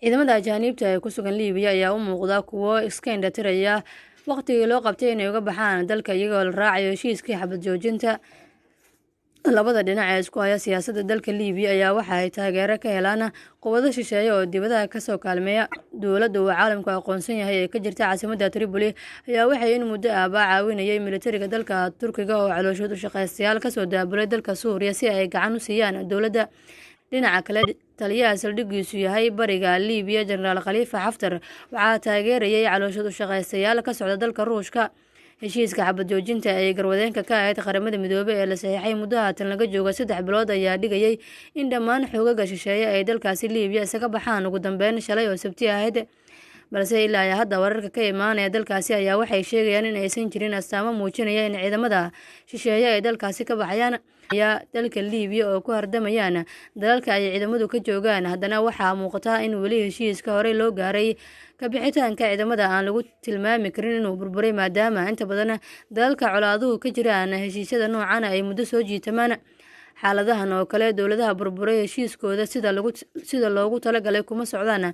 Ciidamada ajaaniibta ee ku sugan Liibiya ayaa u muuqda kuwo iska indhatiraya waqtigii loo qabtay inay uga baxaan dalka, iyagoo la raacayo heshiiskii xabad joojinta. Labada dhinac ee isku haya siyaasadda dalka Liibiya ayaa waxa ay taageero ka helaan quwado shisheeye oo dibadaha kasoo kaalmeeya. Dowladda uu caalamku aqoonsan yahay ee ka jirta caasimadda Tripoli ayaa waxay in muddo ahba caawinayay militariga dalka Turkiga oo calooshood u shaqaystayaal kasoo daabulay dalka Suuriya si ay gacan u siiyaan dowladda. Dhinaca kale, taliyaha saldhigiisu yahay bariga Liibiya, Jenaraal Khaliifa Xaftar, waxaa taageerayay calooshood u shaqaystayaal ka socda dalka Ruushka. Heshiiska xabad joojinta ay garwadeenka ka ahayd Qaramada Midoobey ee la saxiixay muddo haatan laga joogo 3 bilood ayaa dhigayay in dhammaan xoogaga shisheeye ay dalkaasi Liibiya isaga baxaan ugu dambeyn shalay oo Sabti ahayd. Balse ilaa iyo hadda wararka ka imaanaya dalkaasi ayaa waxay sheegayaan in aysan jirin astaamo muujinaya in ciidamada shisheeye ay dalkaasi ka baxayaan. Ayaa dalka Liibiya oo ku hardamayaan dalalka ay ciidamadu ka joogaan, haddana waxaa muuqata in weli heshiiska horey loo gaaray kabixitaanka ciidamada aan lagu tilmaami karin inuu burburay, maadaama inta badan dalalka colaaduhu ka jiraan heshiisyada noocan ay muddo soo jiitamaan. Xaaladahan oo kale, dowladaha burburay heshiiskooda sida loogu talagalay kuma socdaan.